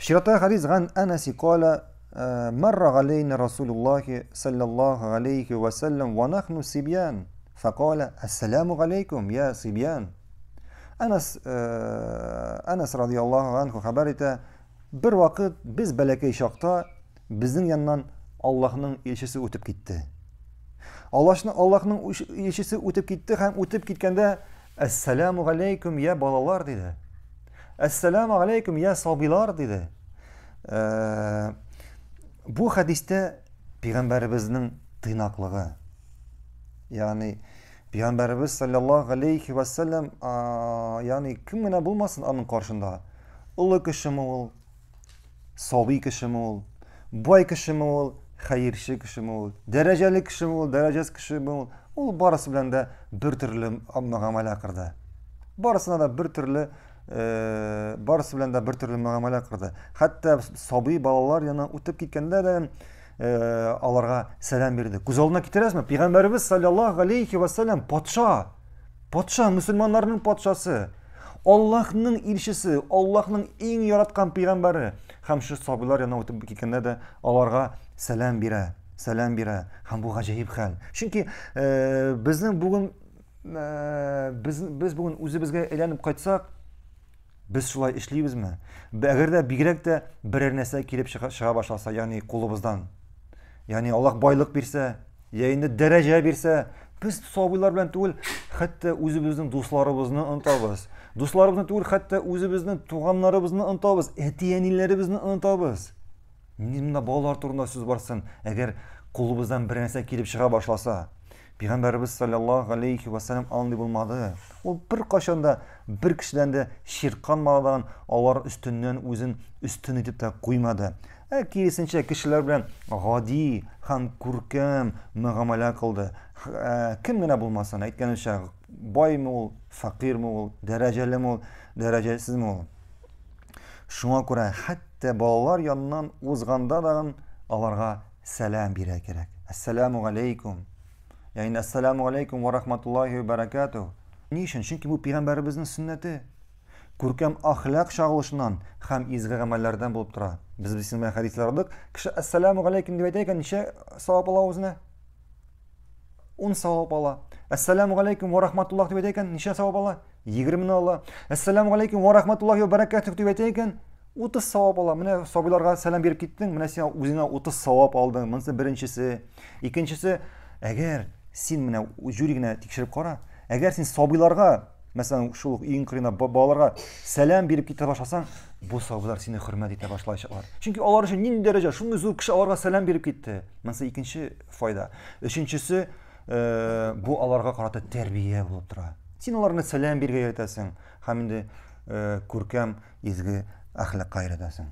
Чираттагы хәдис ган Анаси кала марра галейна Расулуллахи саллаллаху алейхи ва саллям ва нахну сибьян. Факала ассаламу алейкум я сибьян. Анас Анас радиаллаху анху хәбәр итә, бер вакыт без бәләкәй чакта безнең яннан Аллаһның илчесе үтеп китте. Аллаһның Аллаһның илчесе үтеп китте һәм үтеп киткәндә Әссәламу галәйкүм я балалар диде. Әссәламу алейкум, я сабилар, диде. Э, бу хәдистә пәйгамбәребезнең тыйнаклыгы. Ягъни пәйгамбәребез саллаллаһу алейхи ва саллям, ягъни кем генә булмасын аның каршында, олы кешеме ул, сабый кешеме ул, бай кешеме ул, хәерче кешеме ул, дәрәҗәле кешеме ул, дәрәҗәсез кешеме ул, ул барысы белән дә бер төрле мөгамәлә кырды. Барысына да бер төрле э, барысы белән дә бер төрле мөгамәлә кырды. Хәтта сабый балалар янына үтеп киткәндә дә э, аларга сәлам бирде. Күз алдына китерәсезме? Пәйгамбәребез саллаллаһу алейхи ва саллям патша. Патша, мөселманнарның патшасы. Аллаһның илчесе, Аллаһның иң яраткан пәйгамбәре. Һәм шул сабыйлар янына үтеп киткәндә дә аларга сәлам бирә, сәлам бирә. Һәм бу гаҗәеп хәл. Чөнки э, безнең бүген э, без, без бүген үзебезгә әйләнеп кайтсак, без шулай эшлибезме? Әгәр дә бигрәк тә берәр нәрсә килеп чыга, чыга башласа, ягъни кулыбыздан. Ягъни Аллаһ байлык бирсә, я инде дәрәҗә бирсә, без сабыйлар белән түгел, хәтта үзебезнең дусларыбызны онытабыз. Дусларыбызны түгел, хәтта үзебезнең туганнарыбызны онытабыз, әти-әниләребезне онытабыз. Нинди монда балалар турында сүз барсын, әгәр кулыбыздан бер нәрсә килеп чыга башласа. Пәйгамбәребез саллаллаһу алейхи ва саллям андый булмады. Ул бер кашан да бер кешедән дә чирканмадан, алар өстеннән үзен өстен итеп тә куймады. Ә киресенчә, кешеләр белән гади һәм күркәм мөгамәлә кылды. Ә, кем генә булмасын, әйткәнемчә, баймы ул, фәкыйрьме ул, дәрәҗәлеме ул, дәрәҗәсезме ул. Шуңа күрә хәтта балалар яныннан узганда да аларга сәлам бирә кирәк. Әссәламу алейкум. Ягъни әссәламу алейкум ва рахматуллахи ва баракатуһ. Ни өчен? Чөнки бу пәйгамбәребезнең сөннәте. Күркәм әхлак чагылышыннан һәм изге гамәлләрдән булып тора. Без бит синең белән хәдисләр алдык. Кеше әссәламу галәйкүм дип әйтә икән, ничә савап ала үзенә? 10 савап ала. Әссәламу галәйкүм ва рахматуллах дип әйтә икән, ничә савап ала? 20 ала. Әссәламу галәйкүм ва рахматуллахи ва баракатуһ дип әйтә икән, 30 савап ала. Менә сабыйларга сәлам биреп киттең, менә син үзеңә 30 савап алдың. Монысы беренчесе. Икенчесе, әгәр син менә җүри генә тикшереп кара, әгәр син сабыйларга Мәсәлән, шул ук иң кырыена балаларга сәлам биреп китә башласаң, бу сабыйлар сине хөрмәт итә башлаячаклар. Чөнки алар өчен нинди дәрәҗә, шундый зур кеше аларга сәлам биреп китте. Монысы икенче файда. Өченчесе, э, бу аларга карата тәрбия булып тора. Син аларны сәлам бирергә өйрәтәсең һәм инде э, күркәм изге әхлакка өйрәтәсең.